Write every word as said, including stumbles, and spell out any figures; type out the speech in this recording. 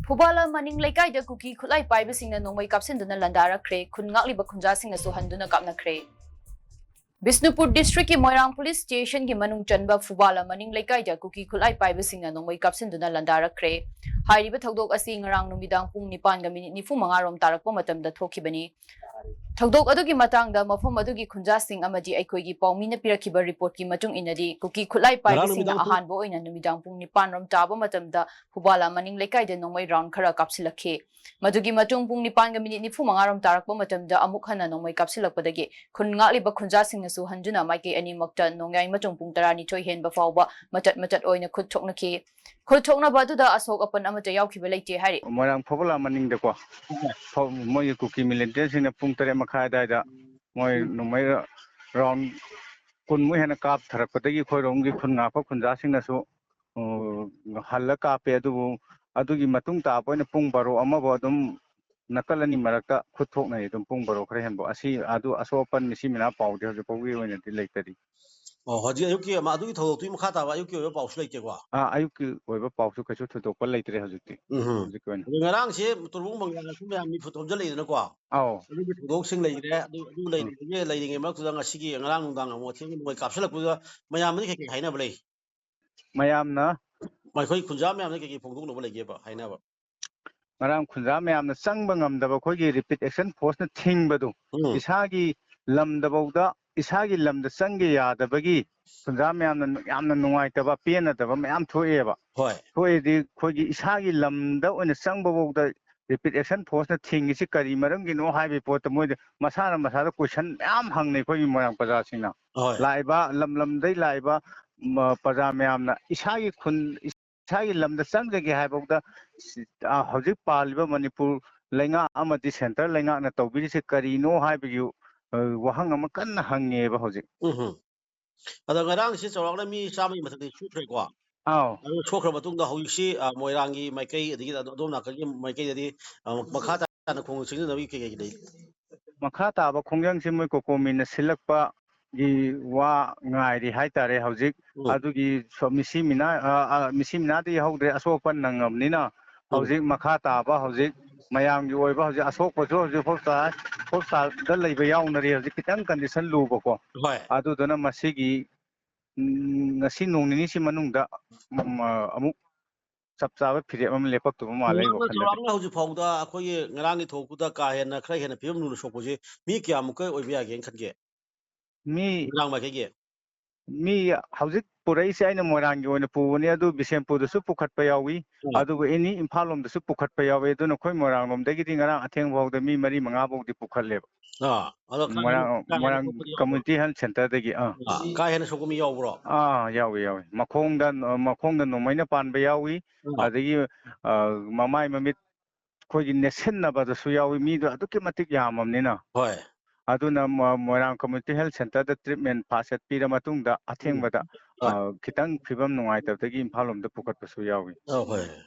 ꯐꯨꯕꯥꯂꯥ ꯃꯅꯤꯡ ꯂꯩꯀꯥꯏꯗ ꯀꯨꯀꯤ ꯈꯨꯠꯂꯥꯏ ꯄꯥꯏꯕꯁꯤꯡꯅ ꯅꯣꯡꯃꯩ ꯀꯥꯞꯁꯤꯟꯗꯨꯅ ꯂꯥꯟꯗꯥꯔꯛꯈ꯭ꯔꯦ꯫ ꯈꯨꯟ ꯉꯥꯛꯂꯤꯕ ꯈꯨꯟꯖꯥꯁꯤꯡꯅꯁꯨ ꯍꯟꯗꯨꯅ ꯀꯥꯞꯅꯈ꯭ꯔꯦ꯫ ꯕꯤꯁꯅꯨꯄꯨꯔ ꯗꯤꯁꯇ꯭ꯔꯤꯛꯀꯤ ꯃꯣꯏꯔꯥꯡ ꯄꯨꯂꯤꯁ ꯁ꯭ꯇꯦꯁꯟꯒꯤ ꯃꯅꯨꯡ ꯆꯟꯕ ꯐꯨꯕꯥꯂꯥ ꯃꯅꯤꯡ ꯂꯩꯀꯥꯏꯗ ꯀꯨꯀꯤ ꯈꯨꯠꯂꯥꯏ ꯄꯥꯏꯕꯁꯤꯡꯅ ꯅꯣꯡꯃꯩ ꯀꯥꯞꯁꯤꯟꯗꯨꯅ ꯂꯥꯟꯗꯥꯔꯛꯈ꯭ꯔꯦ꯫ ꯍꯥꯏꯔꯤꯕ ꯊꯧꯗꯣꯛ ꯑꯁꯤ ꯉꯔꯥꯡ ꯅꯨꯃꯤꯗꯥꯡ ꯄꯨꯡ ꯅꯤꯄꯥꯟꯒ ꯃꯤꯅꯤꯠ ꯅꯤꯐꯨ ꯃꯉꯥ ꯔꯣꯝ ꯇꯥꯔꯛꯄ ꯃꯇꯝꯗ ꯊꯣꯛꯈꯤꯕꯅꯤ꯫ ꯊꯧꯗꯣꯛ ꯑꯗꯨꯒꯤ ꯃꯇꯥꯡꯗ ꯃꯐꯝ ꯑꯗꯨꯒꯤ ꯈꯨꯟꯖꯥꯁꯤꯡ ꯑꯃꯗꯤ ꯑꯩꯈꯣꯏꯒꯤ ꯄꯥꯎꯃꯤꯅ ꯄꯤꯔꯛꯈꯤꯕ ꯔꯤꯄꯣꯔꯠꯀꯤ ꯃꯇꯨꯡ ꯏꯟꯅꯗꯤ, ꯀꯨꯀꯤ ꯈꯨꯠꯂꯥꯏ ꯄꯥꯏꯕꯁꯤꯡꯅ ꯅꯨꯃꯤꯗꯥꯡ ꯄꯨꯡ ꯑꯍꯥꯟꯕ ꯑꯣꯏꯅ ꯅꯨꯃꯤꯗꯥꯡ ꯄꯨꯡ ꯅꯤꯄꯥꯟ ꯔꯣꯝ ꯇꯥꯕ ꯃꯇꯝꯗ ꯐꯨꯕꯥꯂꯥ ꯃꯅꯤꯡ ꯂꯩꯀꯥꯏꯗ ꯅꯣꯡꯃꯩ ꯔꯥꯎꯟ ꯈꯔ ꯀꯥꯞꯁꯤꯜꯂꯛꯈꯤ꯫ ꯃꯗꯨꯒꯤ ꯃꯇꯨꯡ ꯄꯨꯡ ꯅꯤꯄꯥꯟꯒ ꯃꯤꯅꯤꯠ ꯅꯤꯐꯨ ꯃꯉꯥ ꯔꯣꯝ ꯇꯥꯔꯛꯄ ꯃꯇꯝꯗ ꯑꯃꯨꯛ ꯍꯟꯅ ꯅꯣꯡꯃꯩ ꯀꯥꯞꯁꯤꯜꯂꯛꯄꯗꯒꯤ ꯈꯨꯟ ꯉꯥꯛꯂꯤꯕ ꯈꯨꯟꯖꯥꯁꯤꯡꯅꯁꯨ ꯍꯟꯗꯨꯅ ꯃꯥꯏꯀꯩ ꯑꯅꯤꯃꯛꯇ ꯅꯣꯡꯌꯥꯏ ꯃꯇꯨꯡ ꯄꯨꯡ ꯇꯔꯥꯅꯤꯊꯣꯏ ꯍꯦꯟꯕ ꯐꯥꯎꯕ ꯃꯇꯠ ꯃꯇꯠ ꯑꯣꯏꯅ ꯈꯨꯠ ꯊꯣꯛꯅꯈꯤ꯫ ꯈꯨꯠ ꯊꯣꯛꯅꯕ ꯑꯗꯨꯗ ꯑꯁꯣꯛ ꯑꯄꯟ ꯑꯃꯠꯇ ꯌꯥꯎꯈꯤꯕ ꯂꯩꯇꯦ ꯍꯥꯏꯔꯤ꯫ ꯃꯣꯏꯔꯥꯡ ꯐꯧꯕꯂꯥ ꯃꯅꯤꯡꯗꯀꯣ, ꯐꯧ-, ꯃꯣꯏꯒꯤ ꯀꯨꯀꯤ ꯃꯤꯂꯤꯇꯦꯟꯁꯤꯡꯅ ꯄꯨꯡ ꯇꯔꯦꯠ ꯃꯈꯥꯏ ꯑꯗꯨꯋꯥꯏꯗ ꯃꯣꯏ ꯎꯝ꯫ ꯅꯣꯡꯃꯩ ꯔꯥꯎꯟ ꯀꯨꯟꯃꯨꯛ ꯍꯦꯟꯅ ꯀꯥꯞꯊꯔꯛꯄꯗꯒꯤ ꯑꯩꯈꯣꯏꯔꯣꯝꯒꯤ ꯈꯨꯟ ꯉꯥꯛꯄ ꯈꯨꯟꯖꯥꯁꯤꯡꯅꯁꯨ, ꯑ, ꯍꯜꯂ ꯀꯥꯞꯄꯦ꯫ ꯑꯗꯨꯕꯨ ꯑꯗꯨꯒꯤ ꯃꯇꯨꯡ ꯇꯥꯕ ꯑꯣꯏꯅ ꯄꯨꯡ ꯕꯥꯔꯣ ꯑꯃꯐꯥꯎ ꯑꯗꯨꯝ ꯅꯥꯀꯜ ꯑꯅꯤ ꯃꯔꯛꯇ ꯈꯨꯠ ꯊꯣꯛꯅꯩ ꯑꯗꯨꯝ ꯄꯨꯡ ꯕꯥꯔꯣ ꯈꯔ ꯍꯦꯟꯕ꯫ ꯑꯁꯤ, ꯑꯗꯨ ꯑꯁꯣꯛ ꯑꯄꯟ ꯃꯤꯁꯤ ꯃꯤꯅꯥ ꯄꯥꯎꯗꯤ ꯍꯧꯖꯤꯛ ꯐꯥꯎꯒꯤ ꯑꯣꯏꯅꯗꯤ ꯂꯩꯇꯔꯤ꯫ ꯑꯣ, ꯍꯧꯖꯤꯛ ꯑꯌꯨꯛꯀꯤ ꯑꯃ, ꯑꯗꯨꯒꯤ ꯊꯧꯗꯣꯛꯇꯨꯒꯤ ꯃꯈꯥ ꯇꯥꯕ ꯑꯌꯨꯛꯀꯤ ꯑꯣꯏꯕ ꯄꯥꯎꯁꯨ ꯂꯩꯇꯦꯀꯣ? ꯑꯥ, ꯑꯌꯨꯛꯀꯤ ꯑꯣꯏꯕ ꯄꯥꯎꯁꯨ ꯀꯩꯁꯨ ꯊꯣꯏꯗꯣꯛꯄ ꯂꯩꯇ꯭ꯔꯦ ꯍꯧꯖꯤꯛꯇꯤ꯫ ꯎꯝ ꯍꯝ꯫ ꯍꯧꯖꯤꯛꯀꯤ ꯑꯣꯏꯅ꯫ ꯑꯗꯣ ꯉꯔꯥꯡꯁꯦ ꯇꯣꯔꯕꯨꯡ ꯃꯪꯒ꯭ꯔꯥꯗꯁꯨ ꯃꯌꯥꯝ ꯃꯤ ꯐꯨꯠ ꯊꯣꯝꯖꯤꯜꯂꯛꯏꯗꯅꯀꯣ? ꯑꯧ꯫ ꯑꯗꯨꯒꯤ ꯊꯧꯗꯣꯛꯁꯤꯡ ꯂꯩꯈ꯭ꯔꯦ꯫ ꯑꯗꯨ, ꯑꯗꯨ ꯎꯝ꯫ ꯂꯩꯔꯤꯉꯩ, ꯂꯩꯔꯤꯉꯩ ꯃꯔꯛꯇꯨꯗ ꯉꯁꯤꯒꯤ ꯉꯔꯥꯡ ꯅꯨꯡꯗꯥꯡ ꯑꯃꯨꯛ ꯑꯊꯦꯡꯕ ꯅꯣꯡꯃꯩ ꯀꯥꯞꯁꯤꯜꯂꯛꯄꯗꯨꯗ ꯃꯌꯥꯝꯗꯒꯤ ꯀꯩꯀꯩ ꯍꯥꯏꯅꯕ ꯂꯩ? ꯃꯌꯥꯝꯅ? ꯑꯩꯈꯣꯏ ꯈꯨꯟꯖꯥ ꯃꯌꯥꯝꯅ ꯀꯩꯀꯩ ꯐꯣꯡꯗꯣꯛꯅꯕ ꯂꯩꯒꯦꯕ ꯍꯥꯏꯅꯕ? ꯉꯔꯥꯡ ꯈꯨꯟꯖꯥ ꯃꯌꯥꯝꯅ ꯆꯪꯕ ꯉꯝꯗꯕ ꯑꯩꯈꯣꯏꯒꯤ ꯔꯦꯄꯤꯗ ꯑꯦꯛꯁꯟ ꯐꯣꯔꯁꯅ ꯊꯤꯡꯕꯗꯨ, ꯎꯝ꯫ ꯏꯁꯥꯒꯤ ꯂꯝꯗꯐꯥꯎꯗ, ꯏꯁꯥꯒꯤ ꯂꯝꯗ ꯆꯪꯒꯦ ꯌꯥꯗꯕꯒꯤ ꯈꯨꯟꯖꯥ ꯃꯌꯥꯝꯅ ꯌꯥꯝꯅ ꯅꯨꯡꯉꯥꯏꯇꯕ, ꯄꯦꯟꯅꯗꯕ ꯃꯌꯥꯝ ꯊꯣꯛꯑꯦꯕ꯫ ꯍꯣꯏ꯫ ꯊꯣꯛꯑꯦꯗꯤ ꯑꯩꯈꯣꯏꯒꯤ ꯏꯁꯥꯒꯤ ꯂꯝꯗ ꯑꯣꯏꯅ ꯆꯪꯕꯐꯥꯎꯗ ꯔꯦꯄꯤꯗ ꯑꯦꯛꯁꯟ ꯐꯣꯔꯁꯅ ꯊꯤꯡꯉꯤꯁꯤ ꯀꯔꯤ ꯃꯔꯝꯒꯤꯅꯣ ꯍꯥꯏꯕꯒꯤ ꯄꯣꯠꯇ ꯃꯣꯏꯗ ꯃꯁꯥꯅ ꯃꯁꯥꯗ ꯀꯣꯏꯁꯟ ꯃꯌꯥꯝ ꯍꯪꯅꯩ ꯑꯩꯈꯣꯏꯒꯤ ꯃꯣꯏꯔꯥꯡ ꯄ꯭ꯔꯖꯥꯁꯤꯡꯅ꯫ ꯍꯣꯏ꯫ ꯂꯥꯛꯏꯕ ꯂꯝ ꯂꯝꯗꯩ ꯂꯥꯛꯏꯕ, ꯃ-, ꯄ꯭ꯔꯖꯥ ꯃꯌꯥꯝꯅ ꯏꯁꯥꯒꯤ ꯈꯨꯟ, ꯏꯁꯥꯒꯤ ꯂꯝꯗ ꯆꯪꯖꯒꯦ ꯍꯥꯏꯕꯐꯥꯎꯗ, ꯑ, ꯍꯧꯖꯤꯛ ꯄꯥꯜꯂꯤꯕ ꯃꯅꯤꯄꯨꯔ ꯂꯩꯉꯥꯛ ꯑꯃꯗꯤ ꯁꯦꯟꯇꯔ ꯂꯩꯉꯥꯛꯅ ꯇꯧꯕꯤꯔꯤꯁꯦ ꯀꯔꯤꯅꯣ ꯍꯥꯏꯕꯒꯤ, ꯑ, ꯋꯥꯍꯪ ꯑꯃ ꯀꯟꯅ ꯍꯪꯉꯦꯕ ꯍꯧꯖꯤꯛ꯫ ꯎꯝ ꯍꯝ꯫ ꯑꯗꯣ ꯉꯔꯥꯡꯁꯦ ꯆꯥꯎꯔꯥꯛꯅ ꯃꯤ ꯆꯥꯝꯃꯒꯤ ꯃꯊꯛꯇꯤ ꯁꯣꯛꯈ꯭ꯔꯦꯀꯣ? ꯑꯥꯎ꯫ ꯑꯗꯨ ꯁꯣꯛꯈ꯭ꯔ ꯃꯇꯨꯡꯗ ꯍꯧꯖꯤꯛꯁꯤ, ꯑ, ꯃꯣꯏꯔꯥꯡꯒꯤ ꯃꯥꯏꯀꯩ ꯑꯗꯒꯤ ꯑꯗꯣ-, ꯑꯗꯣꯝ ꯅꯥꯀꯟꯒꯤ ꯃꯥꯏꯀꯩꯗꯗꯤ, ꯑ, ꯃꯈꯥ ꯇꯥꯅ ꯈꯣꯡꯖꯪ ꯆꯪꯁꯤꯟꯅꯕꯒꯤ ꯀꯩ ꯀꯩ ꯂꯩ? ꯃꯈꯥ ꯇꯥꯕ ꯈꯣꯡꯖꯪꯁꯤ ꯃꯣꯏ ꯀꯣꯀꯣꯃꯤꯅ ꯁꯤꯜꯂꯛꯄꯒꯤ ꯋꯥ ꯉꯥꯏꯔꯤ ꯍꯥꯏꯇꯥꯔꯦ ꯍꯧꯖꯤꯛ꯫ ꯎꯝ꯫ ꯑꯗꯨꯒꯤ ꯁꯣ-, ꯃꯤꯁꯤ ꯃꯤꯅꯥ, ꯑ, ꯑ, ꯃꯤꯁꯤ ꯃꯤꯅꯥꯗꯤ ꯌꯥꯎꯍꯧꯗ꯭ꯔꯦ, ꯑꯁꯣꯛ ꯑꯄꯟ ꯅꯪꯉꯕꯅꯤꯅ ꯍꯧꯖꯤꯛ ꯃꯈꯥ ꯇꯥꯕ, ꯍꯧꯖꯤꯛ ꯃꯌꯥꯝꯒꯤ ꯑꯣꯏꯕ, ꯍꯧꯖꯤꯛ ꯑꯁꯣꯛꯄꯁꯨ ꯍꯧꯖꯤꯛ ꯍꯣꯁꯄꯤꯇꯥꯜ, ꯍꯣꯁꯄꯤꯇꯥꯜꯗ ꯂꯩꯕ ꯌꯥꯎꯅꯔꯤ꯫ ꯍꯧꯖꯤꯛ ꯈꯤꯇꯪ ꯀꯟꯗꯤꯁꯟ ꯂꯨꯕꯀꯣ꯫ ꯍꯣꯏ꯫ ꯑꯗꯨꯗꯨꯅ ꯃꯁꯤꯒꯤ, ꯎꯝ, ꯉꯁꯤ ꯅꯣꯡ ꯅꯤꯅꯤꯁꯤ ꯃꯅꯨꯡꯗ, ꯎꯝ, ꯑ, ꯑꯃꯨꯛ ꯆꯞ ꯆꯥꯕ ꯐꯤꯔꯦꯞ ꯑꯃ ꯂꯦꯞꯄꯛꯇꯧꯕ ꯃꯥꯜꯂꯦ ꯑꯩ ꯆꯥꯎꯔꯥꯛꯅ, ꯋꯥꯈꯜꯗꯗꯤ꯫ ꯆꯥꯎꯔꯥꯛꯅ ꯍꯧꯖꯤꯛ ꯐꯥꯎꯗ ꯑꯩꯈꯣꯏꯒꯤ ꯉꯔꯥꯡꯒꯤ ꯊꯣꯛꯄꯗ ꯀꯥ ꯍꯦꯟꯅ, ꯈꯔ ꯍꯦꯟꯅ ꯐꯤꯕꯝ ꯂꯨꯅ ꯁꯣꯛꯄꯁꯦ ꯃꯤ ꯀꯌꯥꯃꯨꯛꯀ ꯑꯣꯏꯕ ꯌꯥꯒꯦꯅ ꯈꯟꯒꯦ? ꯃꯤ ꯃꯣꯏꯔꯥꯡ ꯃꯥꯏꯀꯩꯒꯤ? ꯃꯤ ꯍꯧꯖꯤꯛ ꯄꯨꯔꯛꯏꯁꯦ ꯑꯩꯅ ꯃꯣꯏꯔꯥꯡꯒꯤ ꯑꯣꯏꯅ ꯄꯨꯕꯅꯦ, ꯑꯗꯨ ꯕꯤꯁꯦꯝꯄꯨꯔꯗꯁꯨ ꯄꯨꯈꯠꯄ ꯌꯥꯎꯏ, ꯑꯥ꯫ ꯑꯗꯨꯒ ꯑꯦꯅꯤ ꯏꯝꯐꯥꯜ ꯂꯣꯝꯗꯁꯨ ꯄꯨꯈꯠꯄ ꯌꯥꯎꯏ꯫ ꯑꯗꯨꯅ ꯑꯩꯈꯣꯏ ꯃꯣꯏꯔꯥꯡ ꯂꯣꯝꯗꯒꯤꯗꯤ ꯉꯔꯥꯡ ꯑꯊꯦꯡꯕ ꯐꯥꯎꯗ ꯃꯤ ꯃꯔꯤ ꯃꯉꯥ ꯐꯥꯎꯗꯤ ꯄꯨꯈꯠꯂꯦꯕ꯫ ꯑꯥ, ꯑꯗꯣ ꯀꯥ ꯍꯦꯟꯅ, ꯃꯣꯏꯔꯥꯡ, ꯀꯥ ꯍꯦꯟꯅ ꯃꯣꯏꯔꯥꯡ ꯁꯣꯛꯄꯗꯤ ꯌꯥꯎꯕ꯭ꯔꯣ? ꯀꯝꯃ꯭ꯌꯨꯅꯤꯇꯤ ꯍꯦꯜꯊ ꯁꯦꯟꯇꯔꯗꯒꯤ, ꯑꯥ꯫ ꯑꯥ, ꯀꯥ ꯍꯦꯟꯅ ꯁꯣꯛꯄ ꯃꯤ ꯌꯥꯎꯕ꯭ꯔꯣ? ꯑꯥ, ꯌꯥꯎꯏ, ꯌꯥꯎꯏ꯫ ꯃꯈꯣꯡꯗ, ꯃꯈꯣꯡꯗ ꯅꯣꯡꯃꯩꯅ ꯄꯥꯟꯕ ꯌꯥꯎꯏ, ꯑꯥ꯫ ꯑꯗꯒꯤ, ꯑ, ꯃꯃꯥꯏ ꯃꯃꯤꯠ ꯑꯩꯈꯣꯏꯒꯤ ꯅꯦꯠꯁꯤꯟꯅꯕꯗꯁꯨ ꯌꯥꯎꯏ, ꯃꯤꯗꯣ ꯑꯗꯨꯛꯀꯤ ꯃꯇꯤꯛ ꯌꯥꯝꯃꯕꯅꯤꯅ꯫ ꯍꯣꯏ꯫ ꯑꯗꯨꯅ ꯃ-, ꯃꯣꯏꯔꯥꯡ ꯀꯝꯃ꯭ꯌꯨꯅꯤꯇꯤ ꯍꯦꯜꯊ ꯁꯦꯟꯇꯔꯗ ꯇ꯭ꯔꯤꯠꯃꯦꯟ ꯐꯥꯔꯁ ꯑꯦꯗ ꯄꯤꯔ ꯃꯇꯨꯡꯗ ꯎꯝ꯫ ꯑꯊꯦꯡꯕꯗ, ꯍꯣꯏ꯫ ꯑ, ꯈꯤꯇꯪ ꯐꯤꯕꯝ ꯅꯨꯡꯉꯥꯏꯇꯕꯗꯒꯤ ꯏꯝꯐꯥꯜ ꯂꯣꯝꯗ ꯄꯨꯈꯠꯄꯁꯨ ꯌꯥꯎꯏ꯫ ꯑ, ꯍꯣꯏ꯫